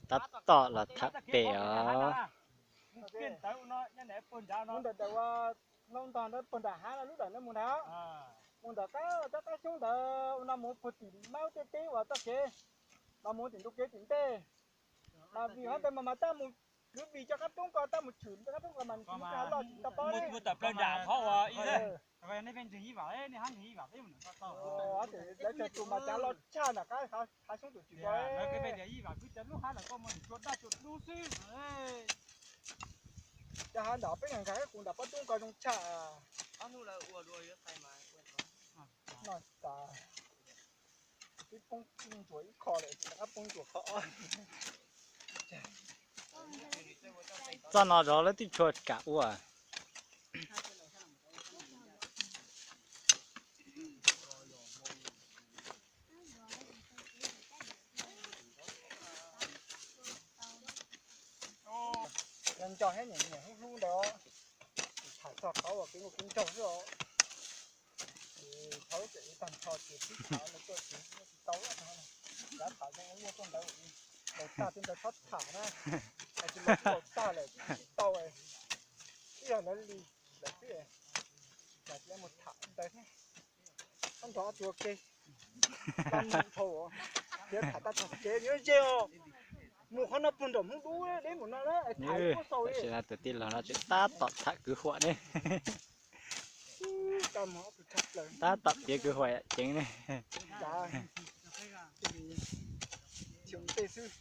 Tab tom los tham pem os. Ntawm ua hlau ntog ntawd puag nram hav no lub dawm no mus ntag. Mus ntawm qab rov qab xyoob ntawd ua no mus puag tim maub tej teb uas txoj kev mas mus tim ntug kev tim ntej. Mas vim qhov ntawd mas mas tab mus, kuv vim cov qab roob ko tab mus tshwm rau qab roob ko mas nws tsis muaj cov hav loj tsis tau pob ne. Lawv tseem tus mas cav loj tshaj nram qab hav xyoob tus tshwm ko. Cov hav ntawm peb nqa nqa qub nram pob roob ko zoo tshaj. Noj tas, twb poob ntsuas ib qho lawm, rov qab poob ntsuas qhov ob. Txoj no zov lawv twb tshua kam ua. Nco thiab niam niam hlub hlub ntawd, tham txog qhov uas kev nkauj kev nraug xwb os. Thaum ub ces tag nrho ces tib tham no tuaj ces tsis tau, cav tham zoo ua luaj tuaj ntawd, laus tag tej ntawd txhob tham na, hais tias laus tag lawm tsis tau, ib yog lawv li lawm xwb, cas tsis mus tham ntawd thiab. Txhob nrog ob tug ua ke, mus dhau, thiab tham tab tom kev nyob ze os, mus qhov no puag nram Hmoob Dub deb mus no na, tham ib puab xaus li. Tam sim no tus tij laug no tseem tab tom tham kwv huam ne. Tab tom piav kwv huam ceev ne. Xyoo tej xwb.